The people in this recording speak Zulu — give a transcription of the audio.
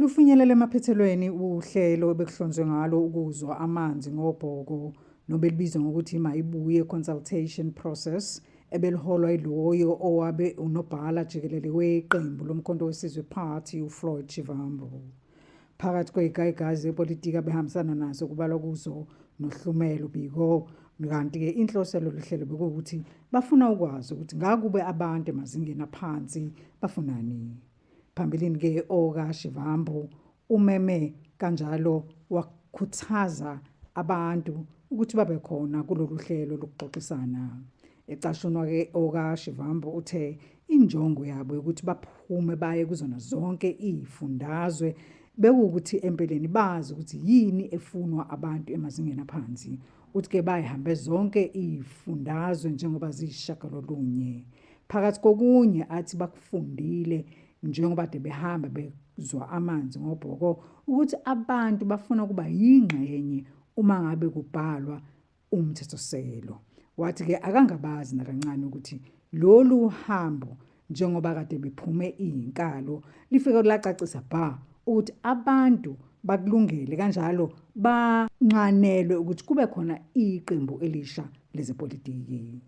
Lufinyelele emaphethelweni uhlelo ebekuhlonzwe ngalo ukuzwa amanzi ngobhoko nobelubizwa ngokuthi iMayibuye Consultation Process ebeliholwa yiloyo owabe unobhala jikelele weqembu loMkhonto weSizwe Party uFloyd Shivambu. Phakathi kwezigayigayi zepolitiki abehambisana nazo kubalwa kuzo noHlumelo Biko kanti-ke inhloso yalolu hlelo bekuwukuthi bafuna ukwazi ukuthi ngakube abantu emazingeni aphansi bafunani. Phambilini-ke okaShivambu umeme kanjalo wakhuthaza abantu ukuthi babe khona kulolu hlelo lokuxoxisana. Ecashunwa-ke okaShivambu uthe injongo yabo yokuthi baphume baye kuzona zonke iy'fundazwe bekuwukuthi empeleni bazi ukuthi yini efunwa abantu emazingeni aphansi. Uthi-ke bayihambe zonke iy'fundazwe njengoba ziyisishagalolunye. Phakathi kokunye athi bakufundile njengoba kade behamba bezwa amanzi ngobhoko ukuthi abantu bafuna ukuba yingxenye uma ngabe kubhalwa umthethosisekelo. Wathi-ke akangabazi nakancane ukuthi lolu hambo njengoba kade bephume izinkalo lifike lacacisa bha ukuthi abantu bakulungele kanjalo banxanelwe ukuthi kube khona iqembu elisha lezepolitiki.